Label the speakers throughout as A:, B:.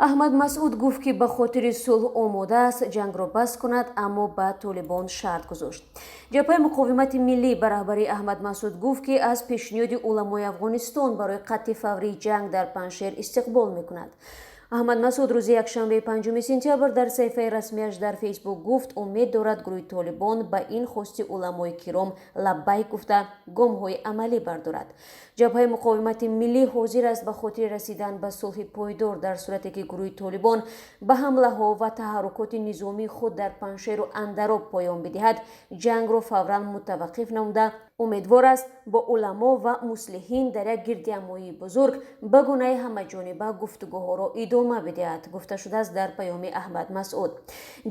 A: Аҳмад Масъуд гуфт, ки ба хотири сулҳ омода аст ҷангро бас кунад, аммо ба Толибон шарт гузошт. Ҷабҳаи муқовимати миллӣ ба раҳбарии Аҳмад Масъуд гуфт, ки аз пешниҳоди уламои Афғонистон барои қатъи фаврии ҷанг дар Панҷшер истиқбол мекунад. Аҳмад Масъуд рӯзи якшанбеи 5 сентябр дар саҳифаи расмиаш дар Фейсбук гуфт, умед дорад, гурӯҳи Толибон ба ин хости уламои киром лаббайк гуфта, гомҳои амалӣ бардорад. Ҷабҳаи муқовимати миллӣ ҳозир аст ба хотири расидан ба сулҳи пойдор, дар сурате ки гурӯҳи Толибон ба ҳамлаҳо ва таҳаррукоти низомии худ дар Панҷшеру Андароб поён бидиҳад, ҷангро фавран мутаваққиф намуда, умедвор аст бо уламо ва муслиҳин дар як гирдиҳамоии бузург ба гунаи ҳамаҷониба гуфтугӯҳоро идома бидиҳад, гуфта шудааст дар паёми Аҳмад Масъуд.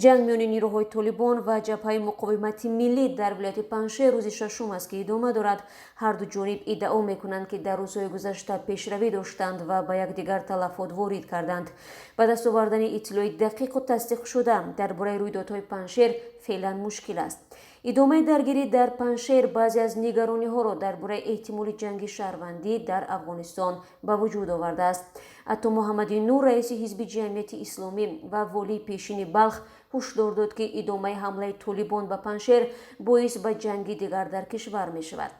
A: Ҷанг миёни нирӯҳои Толибон ва Ҷабҳаи муқовимати миллӣ дар вилояти Панҷшер рӯзи шашум аст, ки идома дорад. Ҳарду ҷониб иддао мекунанд, ки дар рӯзҳои гузашта пешравӣ доштанд ва ба якдигар талафот ворид карданд. Ба даст овардани иттилои дақиқу тасдиқшуда дар бораи рӯйдодҳои Панҷшер феълан мушкил аст. Идомаи даргирӣ дар Панҷшер баъзе аз нигарониҳоро дар бораи эҳтимоли ҷанги шаҳрвандӣ дар Афғонистон ба вуҷуд овардааст. Ато Муҳаммади Нур, раиси Ҳизби Ҷамъияти Исломӣ ва волии пешини Балх, ҳушдор дод, ки идомаи ҳамлаи Толибон ба Панҷшер боис ба ҷанги дигар дар кишвар мешавад.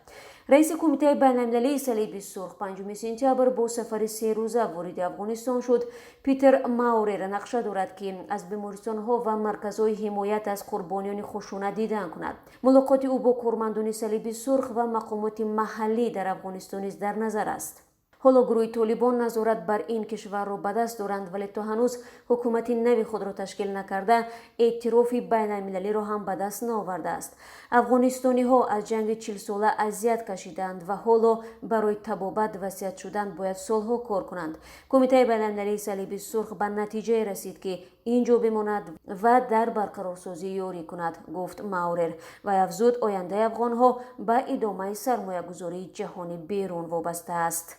A: Раиси Кумитаи байналмилалии Салиби Сурх 5 сентябр бо сафари серӯза вориди Афғонистон шуд. Питер Маурер нақша дорад, ки аз бемористонҳо ва марказҳои ҳимоят аз қурбониёни хушунат дидан кунад. Мулоқоти ӯ бо кормандони Салиби Сурх ва мақомоти маҳаллӣ дар Афғонистон низ дар назар аст. Ҳоло гурӯҳи Толибон назорат бар ин кишварро ба даст доранд, вале то ҳанӯз ҳукумати нави худро ташкил накарда, эътирофи байналмилалиро ҳам ба даст наовардааст. Афғонистониҳо аз ҷанги 40-сола азият кашиданд ва ҳоло барои табобат ва сиҳат шудан бояд солҳо кор кунанд. Кумитаи байналмилалии Салиби Сурх ба натиҷае расид, ки ин ҷо бимонад ва дар барқарорсозӣ ёрӣ кунад, гуфт Маурер ва афзуд, ояндаи афғонҳо ба идомаи сармоягузории ҷаҳони берун вобаста аст.